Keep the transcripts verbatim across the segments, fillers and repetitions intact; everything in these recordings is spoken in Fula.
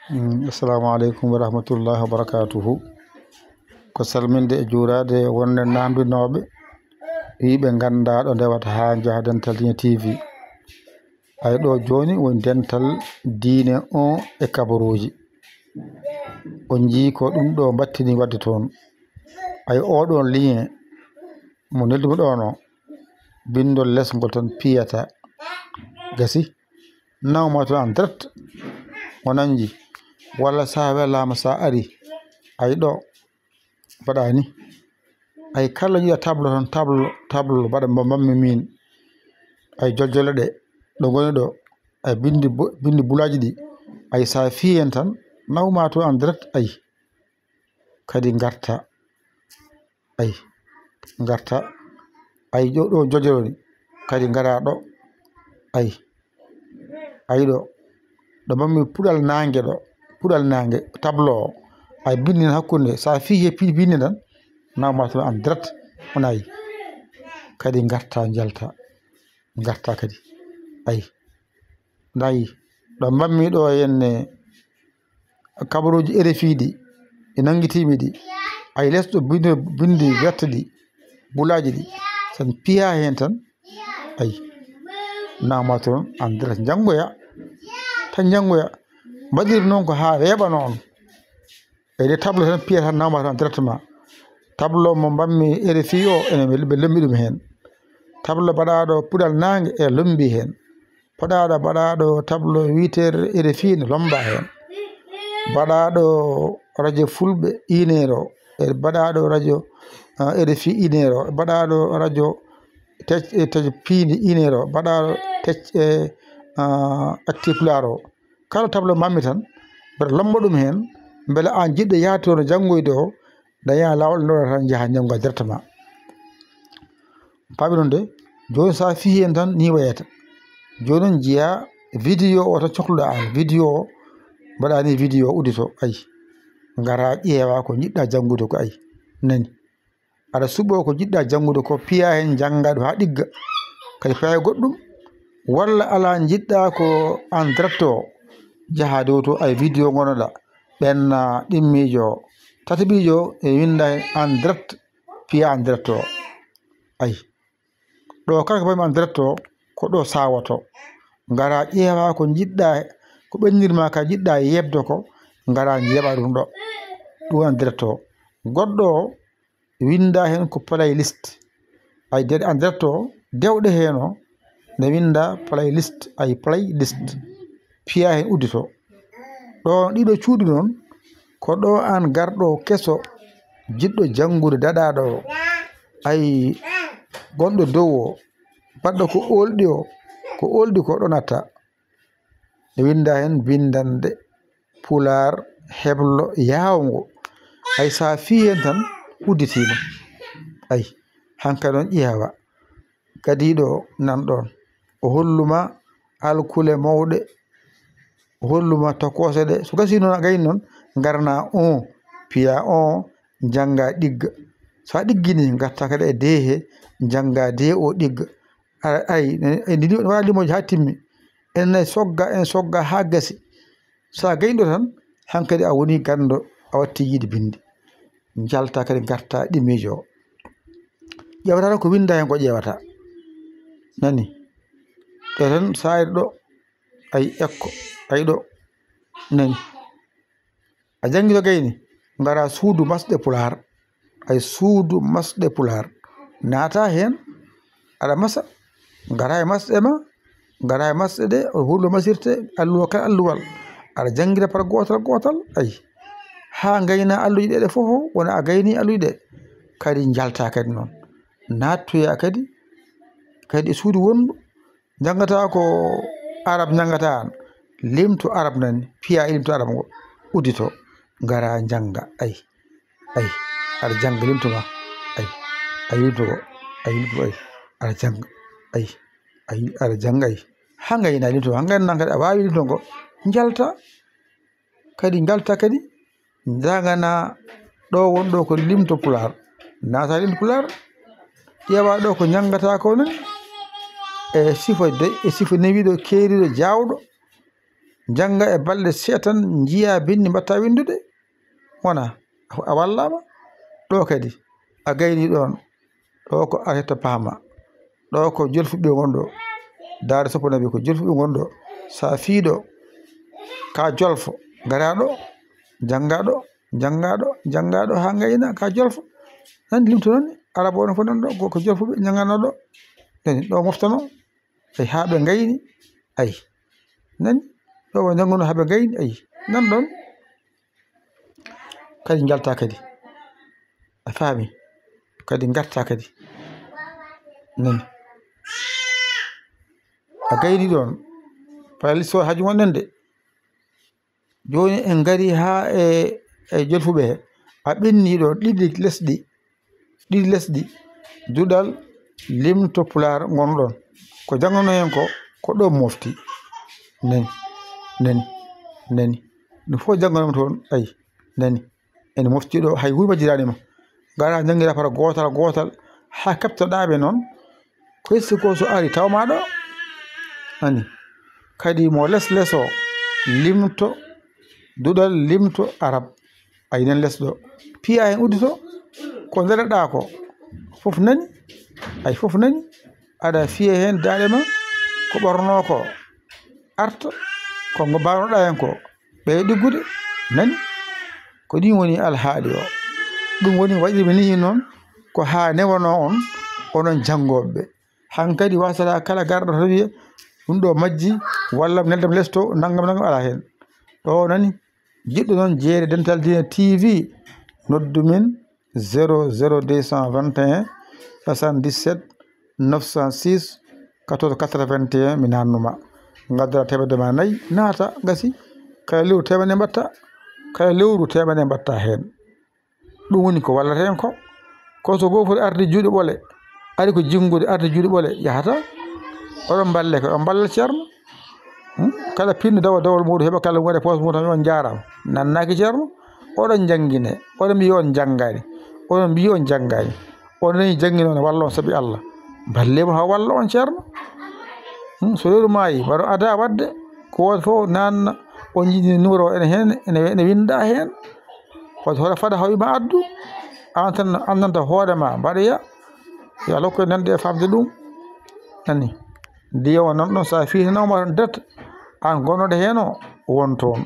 Mm, assalamu aleykum wa rahmatullahi wa barakatuhu. Ko salminde e juuraade wonde naamndinooɓe, yimɓe nganndaa ɗo ndewata haa njaha Dental Diine T V. Ay ɗo jooni woni dental diine on e kabaruuji. On njii ko ɗum ɗo mbattini waɗde toon. Ay oɗon lien mo neldumi ɗoon o, binndol les ngol tan piyata. Gasi, nawma toon en direct, o nanji. Walla sa welaama, sa ari, ay ɗo mbaɗa ni. Ay kala jiɗa tableau tan, tableau, tableau mbaɗa mba mbammi min. Ay joljole ɗe, ɗo ngoni ɗo, ay binndi bo-, binndi bulaaji ɗi. Ay sa fii heen tan, nawma toon en direct, ay. Kadi ngarta, ay, ngarta, ay, ɗo, ɗo joljole woni, kadi ngara ɗo, ay, ay ɗo, ɗo mbammi puɗal naange ɗo, puɗal naange, tableau o, ay binndi heen hakkunde, sa fii he pi-, binndi tan, nawma toon en direct, on ay, kadi ngarta njalta. Ngarta kadi. Ay. Ndayi, ɗo mbammi ɗo henne kabaruuji R F I ɗi, e nanngitiimi ɗi. Ay les ɗo binndi, binndi verte ɗi, bulaaji ɗi. Sen piya heen tan, ay. Nawma toon en direct, njanngoya. Tan njanngoya. Mbaɗir noon ko haa weeɓa noon. E nde tableau tan piyata nawma tan directement. Tableau mo mbammi R F I o, ene ɓe lombi ɗum heen. Tableau baɗaaɗo puɗal naange e lombi heen. Baɗaaɗo, baɗaaɗo tableau huit heures R F I ne lomba heen. Baɗaaɗo radio Fulɓe une heure o, e baɗaaɗo radio, ah, R F I une heure o, baɗaaɗo radio Tec-, e Tec Piindi une heure o, baɗaaɗo Tec-, e, ah, Actu Pulaar o. Kala tableau mbammi tan, mbeɗa lomba ɗum heen, mbele aan jiɗɗo yahde toon janngoyde o, daña laawol, nodda tan, njaha njannga directement. Paabi noon de, jooni so a fii heen tan, ni wayata. Jooni noon njiya vidéo o tan cohluɗaa aan, vidéo o, mbaɗa ni vidéo uddito, ay. Ngara ƴeewa ko njiɗɗa janngude ko, ay. Nani? Aɗa suɓoo ko njiɗɗa janngude ko, piya heen, njannga ɗum haa ɗigga. Kadi piya goɗɗum, walla alaa njiɗɗa ko en direct o, njaha dow to, ay vidéo ngonoɗa, ɓenna ɗimmiijo o, tataɓiijo o, e winnda heen en direct, piya en direct o. Ay. Ɗo kala ko mbammi en direct o, ko ɗo sawoto. Ngara ƴeewa ko njiɗɗa, ko ɓennirma ka njiɗɗa yeɓde ko, ngara njeeɓa ɗum ɗo. Ɗum en direct o. Goɗɗo o, winnda heen ko playlist. Ay, de en direct o, dewɗe heen o, ne winnda playlist, ay, playlist. Piya heen uddito. Ɗo ɗiɗo cuuɗi noon, ko ɗo aan garɗo keso, jiɗɗo janngude daɗaaɗo o. Ay, gonɗo dow o, baɗɗo ko oolɗi o, ko oolɗi ko ɗo natta. Ne winnda heen binndannde Pulaar heblo yaawngo. Hay so a fii heen tan udditiima. Ay, hankadi noon ƴeewa. Gadiiɗo o nan ɗoon. O holluma alkule mawɗe. O holluma tokoose ɗe. So gasii noon a gayni noon, ngarna on, piya on, njannga ɗigga. So a ɗiggini, ngarta kadi e dee he, njannga dee o ɗigga. Ay, ay, en, en, en waɗa limooji haa timmi. En nay sogga, en sogga haa gasi. So a gayni ɗo tan, hankadi a woni ganndo, a watti yiide binndi. Njalta kadi ngarta ɗimmiijo o. Ƴeewata tan ko winnda heen ko ƴeewata. Nani? Ɗo tan so a ari ɗo, ay ekko, ay ɗo. Nani? A janngi to gayni, ngara suudu masɗe Pulaar. Ay suudu masɗe Pulaar. Naata heen, aɗa masa, ngara e masɗe ma, ngara e masɗe ɗe, o hullo masirte, alluwa kala alluwal. Aɗa janngira par gootal gootal, ay. Haa ngayna alluuji ɗe, ɗe fof, wona a gayni alluuji ɗe. Kadi njalta kadi noon. Naattoya kadi, kadi e suudu wonndu, Njanngata ko arab, njanngata aan. Limto arab nani, piya e limto arab ngo. Uddito, ngara njannga, ay, ay, aɗa jannga limto ma, ay, ay limto ngo, ay limto, ay, aɗa jannga, ay, ay, aɗa jannga, ay. Haa ngayna limto ma, haa ngayna kadi a waawi limto ngo, njalta, kadi njalta kadi, njangana ɗo wonɗo ko limto Pulaar, naata limto Pulaar, ƴeewa ɗo ko njanngata ko nen, e sifa de, e sifa newiiɗo, keeriiɗo, jaawɗo, Njannga e balɗe seetan, njiya binndi, mbatta winndude. Wona a wallaama. Ɗo kadi a gayni ɗon. Ɗo ko aretta paama. Ɗo ko jolfuɓe ngon ɗo. Daare sappo nabi ko jolfuɓe ngon ɗo. Sa fii ɗo, ka jolfo, ngara ɗo, jannga ɗo, jannga ɗo, jannga ɗo, haa ngayna, ka jolfo. Nan limto non, arabo on fof nan ɗo, ko, ko jolfuɓe, njannganoo ɗo. Nani, ɗo moftano. Ay, haa ɓe ngayni. Ay, nani, ɗo ɓe njannguno haa ɓe ngayni. Ay, nan ɗon. Kadi njalta kadi. A faami? Kadi ngarta kadi. Nani. A gayni ɗon. Palalis o haju wonɗen de. Jooni en ngari haa e, e jolfuɓe he. A ɓenni ɗo ɗiɗi lesɗi. Ɗiɗi lesɗi. Duɗal, limto, pulaar ngon ɗon. Ko janngono hen ko, ko ɗo mofti. Nani. Nani. Nani. Ɗum fof janngono toon. Ay. Nani. Ene mofti ɗo, hay huuɓajiraani ma. Ngara njanngira par gootal, gootal, haa keɓtoɗaa ɓe noon. Ko hesɗi ko so ari, taw ma ɗo. Nani. Kadi mo les les o, limto, duɗal limto arab. Ay, nen les ɗo. Piya hen uddito, ko ndareɗaa ko. Fof nani. Ay, fof nani. Aɗa fiya hen daaɗe ma, ko ɓorno ko. Arta, ko ngo mbawnoɗaa hen ko. Ɓe ɗiggude, nani? Ko ɗin woni alhaali o. Ɗum woni waɗirmi nii noon, ko haa newano on, onon janngooɓe ɓe. Hankadi wasata kala garɗo to wiya, "Ɗum ɗo majji, walla mi neldam les to, nangam, nangam," alaa heen. Ɗo nani, jiɗɗo noon jeere Dental Diine T V, noddu min zéro zéro deux cent vingt et un soixante-dix-sept neuf cent six quatorze quatre-vingt-un, mi naannuma. Ngaddora teemedde ma nayi, naata, gasi. Kala lewru teemedde mbatta, kala lewru teemedde mbatta heen. Ɗum woni ko wallata en ko. Ko so goo foti arde juuɗe ɓole, ari ko jinngude, arde juuɗe ɓole, yahata. Oɗon mballe ko, on mballa Ceerno. Hmm? Kala pinɗo dawa dawol muuɗum heɓa kala waɗa poos mum tan, on njaaraama. Nannaaki Ceerno. Oɗon njanngine, oɗon mbiyi on njanngaani. Oɗon mbiyi on njanngaani. Oɗon nani janngino ne walla on sabi Allah. Mballe mo haa walla on Ceerno. Hmm? So lewru maayi, mbaɗo ada waɗde, ko won fof nanna, on njiɗi numéro ene heen, ene, ene winnda heen. Foti hoto fada hawi ma addu. An tan anndanta hoore ma, mbaɗoya. Yo Allah hokku en nande e famde ɗum. Nani? Ndiyan o nan ɗon, so a fii tan, o ma tan direct. An gonnoɗo heen o, won toon.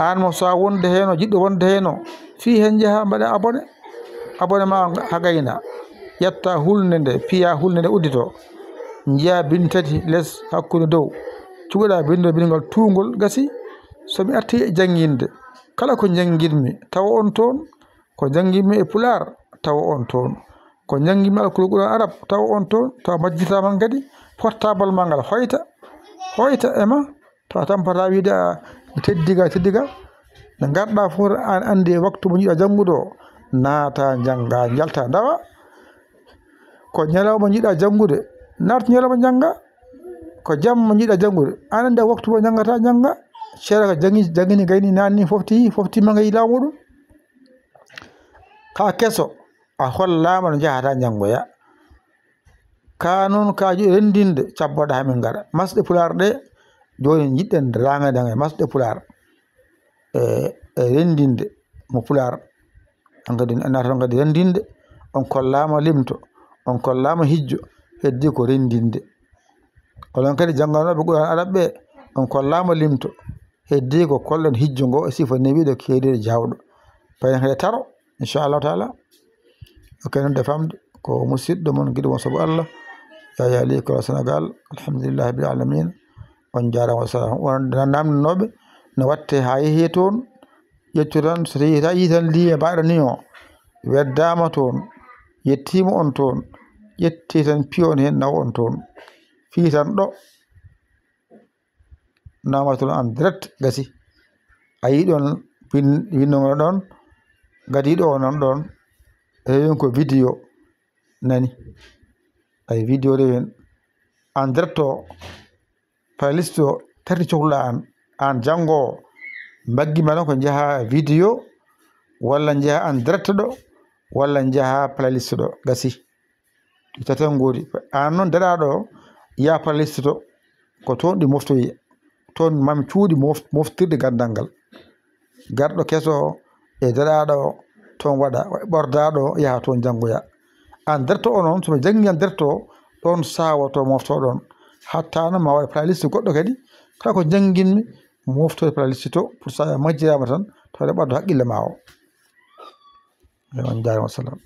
An mo so a wonde heen o, jiɗɗo wonde heen o, fii heen njaha mbaɗa abonné. Abonné ma o ha gayna. Ƴetta hulnde nde, piya hulnde nde uddito. Njiya binndi tati les hakkunde dow. Cuɓoɗa binndol, binndol tuungol, gasi. So mi arti e jannginde, kala ko njannginmi, tawa on toon. Ko njannginmi e pulaar, tawa on toon. Ko njannginmi alkul Qur'an arab, tawa on toon. Tawa majjirta man kadi, portable ma ngal hoyta, hoyta e ma. Tawa tampata wiide a teddiga, teddiga. Nde ngarɗa fof, an anndi e waktu mo njiɗa janngude o, naata njannga, njalta ndawa. Ko ñalawma njiɗa janngude, naat ñalawma njannga. Ko jamma njiɗa janngude, an anndi waktu mo njanngata, njannga. Ceerno ka janngi, janngini gayni naanni, fofti, fofti ma ngayi laamu ɗum. Ka keso, a hollaama no njahata njanngoya. Ka noon ka jo-, renndinde, cabboɗa hamin ngara. Masɗe pulaar ɗe, jooni njiɗɗen raŋade e masɗe pulaar. E, e renndinde mo pulaar. On kadi, naata on kadi renndinde, on kollaama limto, on kollaama hijjo, heddi ko renndinde. Onon kadi jannganooɓe Qur'an arab ɓe, on kollaama limto, heddi ko kollen hijjo ngo e sifa newiiɗo keediiɗo jaawɗo. Payen kadi taro, inchallahu taala. Ok, noon de famde, ko musiɗɗo mon, giɗo mon sabu Allah, Yaya Ly Kolo Sénégal, alhamdulillahi rabbil alamin. On njaaraama, wa salaam. On namdinooɓe no watte haa yehi toon, ƴettu tan, so tawi ta yi tan liye mbaɗani o, weddaama toon, yettiima on toon, ƴetti tan piyon heen nawa on toon. Fii tan ɗo, nawa toon en direct, gasi. A yii ɗoon win-, winndogol ɗoon, gadi ɗo noon ɗoon, rewen ko vidéo, nani. Ay, vidéo rewen en direct o, playlist o, tati cohluɗa aan, aan janngoowo, mbaggi ma noon ko njaha vidéo, walla njaha en direct ɗo, walla njaha playlist ɗo, gasi. Ɗi tati tan ngoodi. Aan noon daɗaa ɗo, yaa playlist to, ko toon ɗi moftoyi. toon mami cuuɗi mof- moftirde ganndal ngal. Garɗo keso o e daɗaaɗo o toon waɗa, ɓordaaɗo o yaha toon janngoya. Aan darto o noon, so mi janngii aan darto o, ɗoon saawo to mofto ɗoon. Hatta noon ma waɗa playlist goɗɗo kadi, kala ko njannginmi, moftore playlist to, pour ça a majjiraama tan, tawde ɓaddo haqqille ma o. Ewa, on njaarama, wassalam.